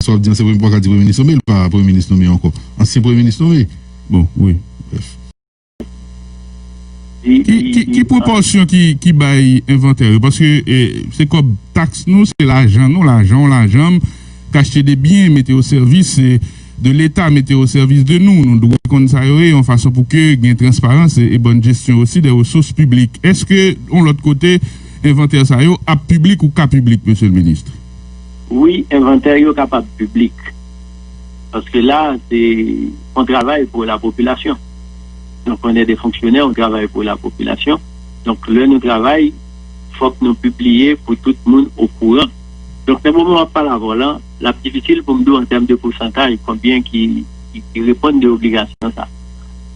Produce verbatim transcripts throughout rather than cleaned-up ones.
Sa w ap di an, se premye, pa ka di premye minis nonmen, li pa premye minis nonmen ankò. Ansyen premye minis nonmen. Bon, wi. Brèf. Ki, ki, ki pwopòsyon ki, ki bay envantè yo? Paske, e, se kòb taks nou, se lajan nou, lajan w, lajan m, k achte de byen, mete o sèvis, e, de Leta, mete o sèvis de nou. Nou dwe konn sa yo ye, yon fason pou ke gen transparans e, e bòn jesyon osi de resous piblik. Èske, yon lòt kote, envantè sa yo ap piblik ou ka piblik, Mesye le Minis? Wi, envantè yo kapab piblik. Paske la, se, on travay pou la popilasyon. Donk, on est des fonctionnaires, on travay pou la popilasyon. Donk, lè nou travay, fòk nou pibliye pou tout moun okouran. Donk, nan moman m ap pale avè w la, l ap difisil pou m di w an tèm de pousantaj konbyen ki, ki, ki reponn de obligasyon sa.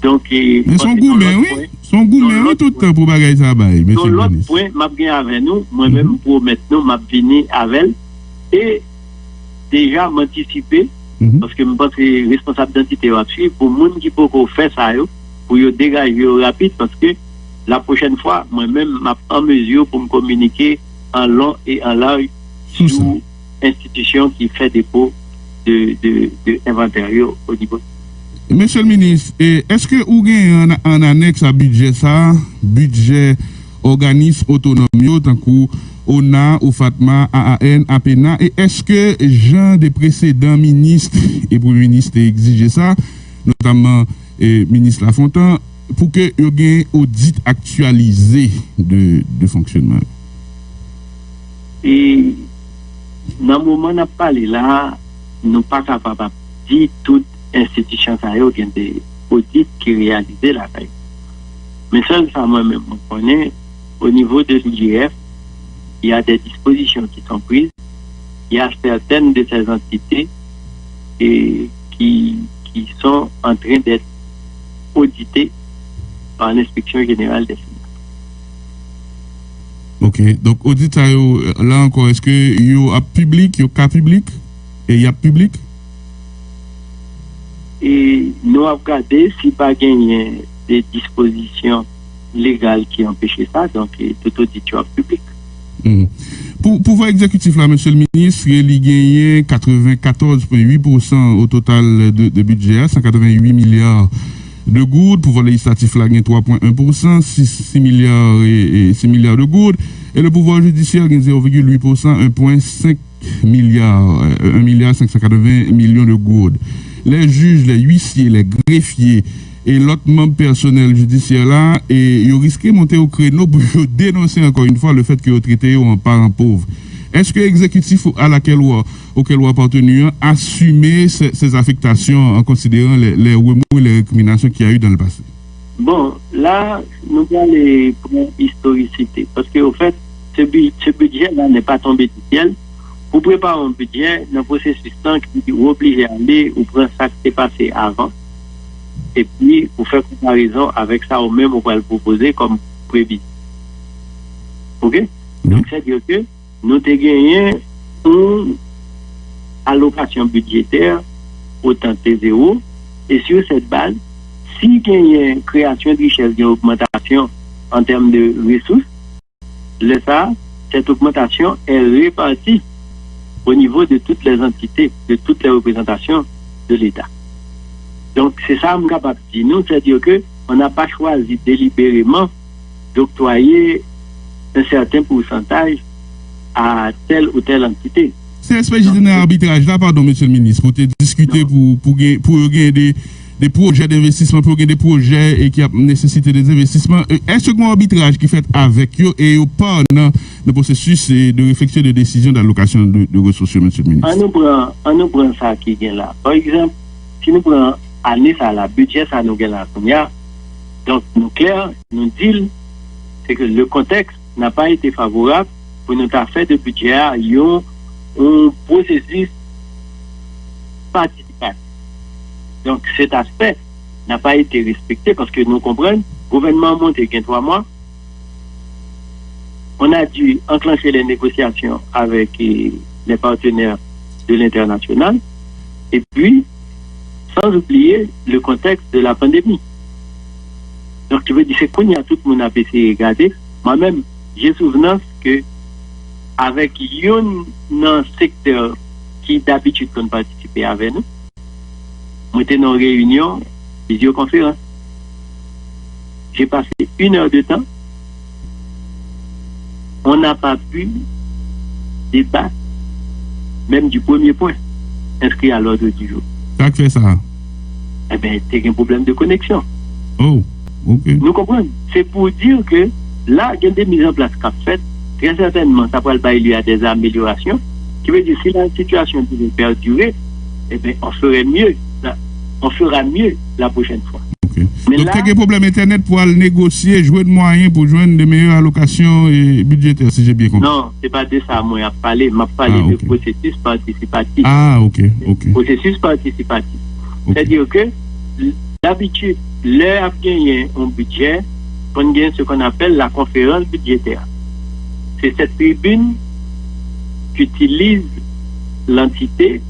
Donk, e, men se yon goumen, wi. Se yon goumen, wi, tout tan pou bagay sa bay, Mesye le Minis. Yon lòt pwen, m ap gen avè nou, mwen menm, m pwomèt nou, m ap vini avè l. E deja, m antisipe, paske m panse responsab dantite yo ap swiv, pou moun ki poko fè sa yo, pou yo degaje yo rapid, paske la pwochèn fwa, mwen menm, m ap an mezi pou m kominike an lon e an laj sou enstitisyon ki fè depo de, de, de envantè yo o nivo. Mesye le Minis, e, èske ou genyen an, an anèks a bidjè sa, bidjè òganis otonòm yo, tankou ona, ofatma, A A N, apena, e èske jan de presedan minis e premye minis te egzije sa, notamman, e, minis Lafontan, pou ke yo gen odit aktyalize de, de fonksyonman yo? E nan moman n ap pale la, nou pa kapab ap di tout enstitisyon sa yo gen de odit ki reyalize lakay yo. Men sèl sa mwen menm mwen konnen, au niveau de l'I G F, il y a des dispositions qui sont prises, il y a certaines de ces entités et qui, qui sont en train d'être auditées par l'inspection générale des finances. Ok, donk odit sa yo, la ankò, èske yo ap piblik, yo ka piblik, e y ap piblik? E nou ap gade si pa genyen de dispozisyon legal ki anpeche sa, donk, e, tout odit yo ap piblik. Hmm. Pou, pouvwa egzekitif la, Mesye le Minis, li genyen katrevenkatòz pwen uit pousan o total de, de bidjè a, san katreven uit milya de goud. Pouvwa lejislatif la gen twa pwen en pousan, sis, sis milya e, e sis milya de goud. E le pouvwa jidisyè gen zewo vigil uit pousan, en pwen senk milya, euh, un milliard cinq cent quatre-vingts millions de goud. Lè jij, lè uisye, lè grefye e lòt manm pèsonèl jidisyè la, e yo riske monte o kreno pou yo denonse ankò yon fwa le fèt ke yo trete yo an paran pov. Èske egzekitif a lakèl ou, okèl ou apateni an asime se, se afektasyon an konsideran lè, lè remou e lè rekriminasyon ki a yu dan le pase? Bon, la, nou prale pran istorisite. Paske, ofèt, se bi-, se bidjè la n'est pas tombé du ciel. Pou prepare yon bidjè, nan pwosesis lan, ki ou oblije ale, ou pran sa k te pase avan, epi ou fè konparezon avèk sa ou menm ou pral pwopoze kòm previzyon. Oke? Donk, sètadi ke nou te genyen yon alokasyon bidjetè o tan T zewo, e sur cette base, si genyen kreyasyon de richès, gen ogmantasyon an tèm de resous, lè sa a, cette augmentation est répartie au niveau de toutes les entités, de toutes les représentations de l'État. Donk, se sa m kapab di nou, c'est-à-dire que on n'a pas choisi délibérément d'octroyer un certain pourcentage à telle ou telle entité. Se S P J te nan abitraj la, padon, Mesye le Minis, pou te diskite pou, pou gen, pou yo gen de, de pwojè denvestisman, pou yo gen de pwojè e ki ap nesesite de envestisman. E, èske gen yon abitraj ki fèt avèk yo e yo pa nan, nan pwosesis e de refleksyon de desizyon d'alokasyon de, de resous yo, Mesye le Minis? An nou pran, an nou pran sa ki gen la. Pa egzanp, si nou pran ane sa la, bidjè sa nou gen la kounye a, donk nou klè, nou di l, se ke le contexte n'a pas été favorable pou nou ta fè de bidjè a yon, yon pwosesis patisipatif. Donk, cet aspect n'a pas été respecté paske nou konprann, gouvènman an monte gen twa mwa, on a dû enclencher les négociations avec, euh, les partenaires de l'international, et puis, sans oublier le contexte de la pandémie. Donk, ki vle di, se kounye a tout moun ap eseye gade. Mwen menm, j'ai souvenance que avèk youn nan sektè ki dabitid konn patisipe avè nou, mwen te nan yon reyinyon vizyokonferans. J'ai passé une heure de temps. On n'a pas pu débattre même du premier point inscrit à l'ordre du jour. Sa k fè sa? Ebyen, te gen pwoblèm de koneksyon. Oh, ok. Nou konprann? Se pou di ke la, gen de mizanplas k ap fèt. Trè sètènman, sa pral bay li a de amelyorasyon. Ki vle di, si la sitiyasyon devait perdurer, ebyen, on ferait mieux, la, on fera mieux la prochaine fois. Ok. Donk, te gen pwoblèm entènèt pou al negosye, jwenn mwayen pou jwenn de meyè alokasyon e bidjetè, si j'ai bien compris. Non, se pa de sa mwen ap pale. M ap pale de pwosesis patisipatif. Ah, ok, ok. Pwosesis patisipatif. Sètadi ke, dabitid, lè ap genyen yon bidjè, konn gen ce qu'on appelle la conférence budgétaire. C'est cette tribune qu'utilise l'entité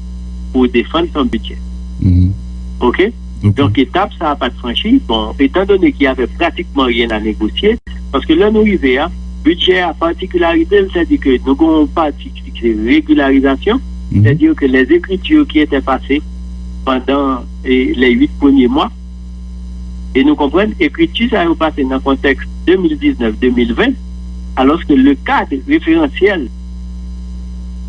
pour défendre son budget. OK? Donk, etap sa a pa t franchi. Bon, étant donné qu'il y avait pratiquement rien à négocier, paske lè nou rive a, bidjè a patikilarite l, sètadi ke nou gen yon pati ki se regilarizasyon, sètadi ke les écritures qui étaient passées pendant eh, les huit premiers mois, e nou konprann ekriti sa yo pase nan kontèks de mil diznèf de mil ven, alòske le cadre référentiel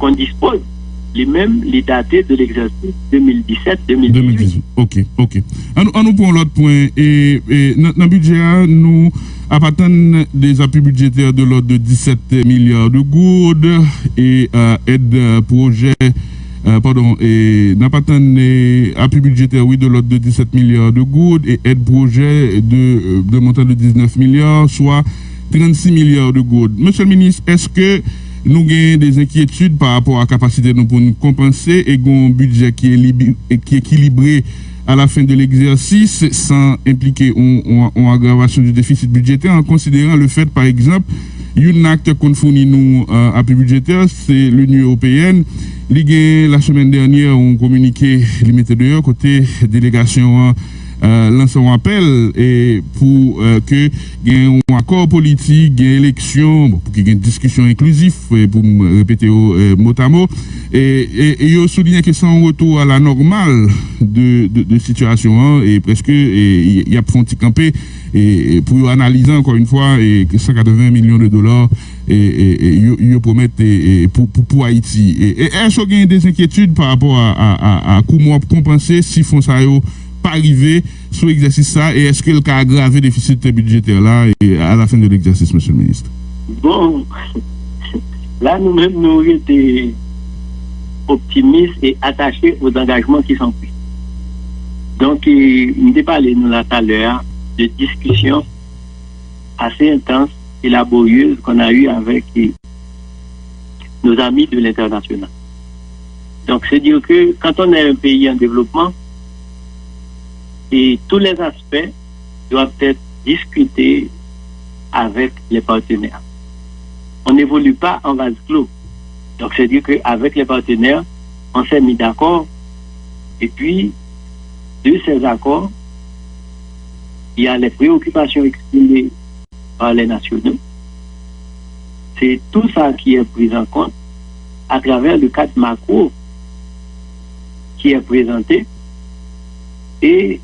qu'on dispose, li menm, li date de l'exercice de mil disèt de mil dizuit. Ok, ok. An nou pran yon lòt pwen. E, e, nan, nan bidjè a, nou ap atann des appuis budgétaires de l'ordre de dix-sept milliards de gourdes e euh, èd euh, pwojè euh, pardon, e n ap atann euh, apui bidjetè, wi, de l'ordre de dix-sept milliards de gourdes et aide projet de, euh, de montant de dix-neuf milliards, soit trente-six milliards de gourdes. Monsieur le ministre, est-ce que nou gen de enkyetid pa rapò a kapasite nou pou n konpanse e gen yon bidjè ki, ki ekilibre à la fin de l'exercice sans impliquer une, une, une aggravation du déficit budgétaire en considérant le fait, par exemple, youn nan aktè k konn founi nou euh, apui bidjetè, se Linyon Ewopeyèn. Li gen, la semèn dènyè, yon kominike li mete deyò kote delegasyon an euh, lanse yon apèl e pou euh, ke gen yon akò politik, gen eleksyon, bon, pou ke gen diskisyon enklizif, e pou m repete yo euh, motamo. E, e, e yo souliyen ke se yon retou a la nòmal de, de, de sitiyasyon an, e prèske e, y ap fè yon ti kanpe e, e pou yo analize ankò yon fwa e, san katreven milyon de dola e, e, e, yo, yo pwomèt e, e, pou, pou, pou Ayiti. E, e èske w gen de enkyetid pa rapò a, a, a, a kouman w ap konpanse si fon sa yo pa rive sou egzèsis sa e èske l ka agrave defisit bidjetè la e, à la fin de l'exercice, Monsieur le Ministre? Bon, la nou menm nou rete optimis e atache aux engagements qui sont pris. Donk, e, m te pale nou la talè a de diskisyon assez intense et laborieuse qu'on a eue avec nos amis de l'international. Donc, c'est dire que quand on est un pays en développement, et tous les aspects doivent être discutés avec les partenaires. On n'évolue pas en vase clos. Donc, c'est dire qu'avec les partenaires, on s'est mis d'accord. Et puis, de ces accords, il y a les préoccupations exprimées par les nationaux. C'est tout ça qui est pris en compte à travers le cadre macro qui est présenté et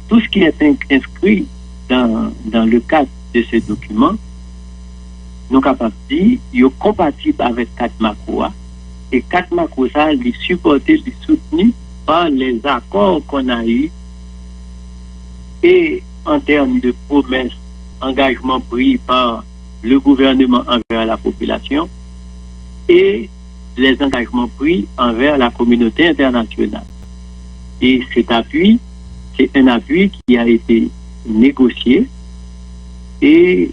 tout ce qui est inscrit dans, dans le cadre de ce document, nou kapab di, yo konpatib avèk kat makro a, e kat makro sa a, li sipòte, li soutni par les accords qu'on a eu et en termes de promesses, engagements pris par le gouvernement envers la population et les engagements pris envers la communauté internationale. Et cet appui, c'est un appui qui a été négocié et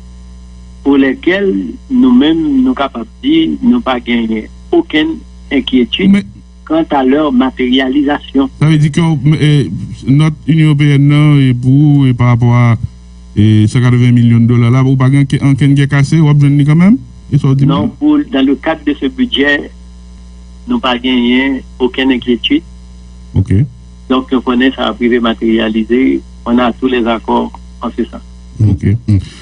pour lequel nous-mêmes, nous capables de dire, nous pas gagné aucune inquiétude. Kanta lè materyalizasyon. Sa vle di ke nòt Inyon Ewopeyèn nan e pou ou e pa rapò a e san katreven milyon dola la, ou pa gen ankenn kè kase, w ap jwenn li kanmenm? E sa w di m? Non, pou, dans le cadre de ce budget, nou pa genyen okenn enkyetid. Ok. Donk, nou konnen sa ap rive materyalize, on a tous les accords en ce sens. Ok.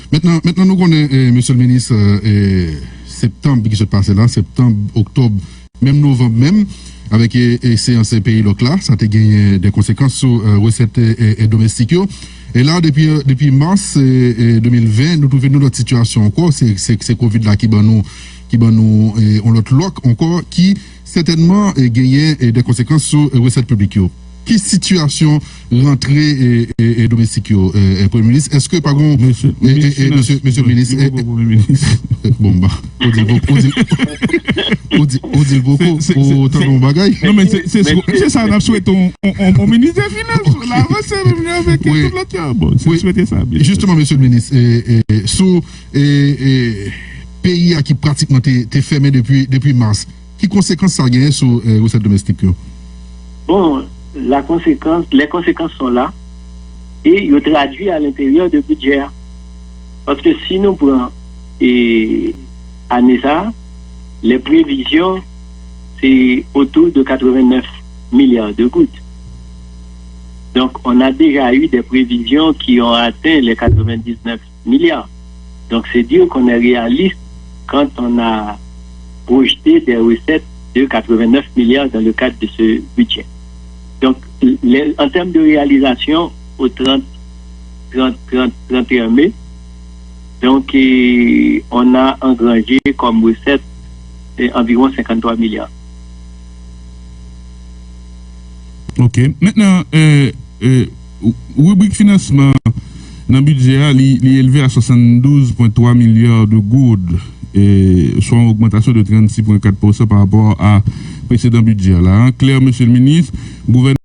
Mentnan, mentnan nou konnen, e, Mesye le Minis, e, septanm ki sot pase la, septanm, oktòb, menm novanm menm, avèk e, e, seyans e, peyi lòk la, sa te genyen de konsekans sou e, resèt e, e, e, domestik yo. E la, depi, depi mas e, e, de mil ven, nou twouve nou lòt sitiyasyon ankò. Se, se, se kovid la ki ban nou, ki ban nou e, yon lòt lòk ankò, ki sètènman e, genyen e, de konsekans sou e, resèt piblik yo. Ki sitiyasyon rantre e, e, e, domestik yo, e, e, Premye Minis? Èske pa gon... Mesye, e, e, minis e, finans, mesye, mesye minis, e, poko e, premye minis. E, bon, ba, ou di l poko, ou di l, ou di, ou di l poko, se, se, ou se, tande yon bagay? Non, men se, se, se, se sa n ap swete yon, yon, yon bon minis de finans. La avanse menm jan avèk wi, tout lòt yo. Bon, se wi, swete sa, byen sir. Jisteman, mesye minis, e, e, sou e, e, peyi a ki pratikman te, te fèmen depi, depi mas, ki konsekans sa genyen sou e, resèt domestik yo? Bon, la conséquence, les conséquences sont là et yo tradui à l'intérieur de budget. Paske si nou pran e, ane sa, les prévisions, c'est autour de quatre-vingt-neuf milliards de gouttes. Donc, on a déjà eu des prévisions qui ont atteint les quatre-vingt-dix-neuf milliards. Donc, c'est dire qu'on est réaliste quand on a projeté des recettes de quatre-vingt-neuf milliards dans le cadre de ce budget. Donc, les, en termes de réalisation, au trente, trente, trente, trente et un mai, donc, et on a engrangé comme recette eh, environ cinquante-trois milliards. Ok. Mentnan, e, e, ribrik finansman nan bidjè a, li, li elve a swasanndouz pwen twa milya de goud, e, swa yon ogmantasyon de trannsis pwen kat pousan pa rapò a presedan bidjè la. An klè, mesye le minis, gouvènman